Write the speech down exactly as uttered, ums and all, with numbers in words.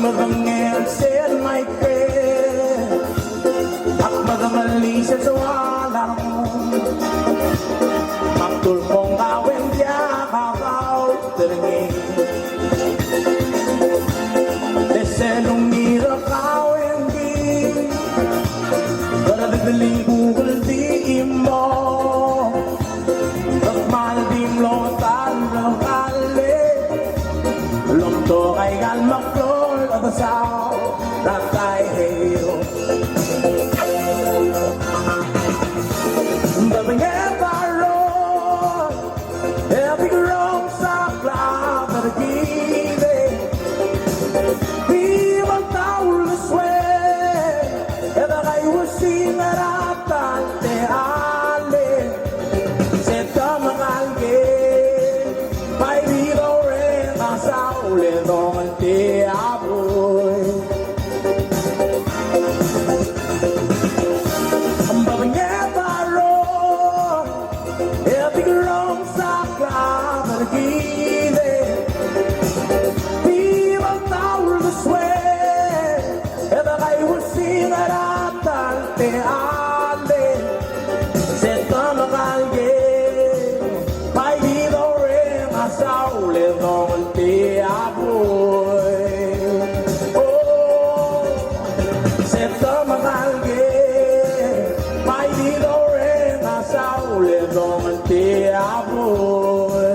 Medengei el sel Michael, ak medengei el sel soal a rengum. Me ak dul kongkau e ng diak a kau terengei. E sel ungil er kau e ng di, kede di delibukel di mo. Kmal di mlo ta el rengkal e lomtok a ikal meklou el chedesau er a Taiheio. Bebenged a rol e di rong saklab er kid e di metaul el suel e de kaiuesing er a ta el techall e se ta mekal ker, bai di doureng a saul e dongel tia boi. Bebenged a rol e di rong saklab er kid e di metaul el suel e de kaiuesing er a ta el techall e se ta mekal ker, bai di doureng a saul e dongel tia boi. Oh, se ta mekal ker, bai di doureng a saul e dongel tia boi.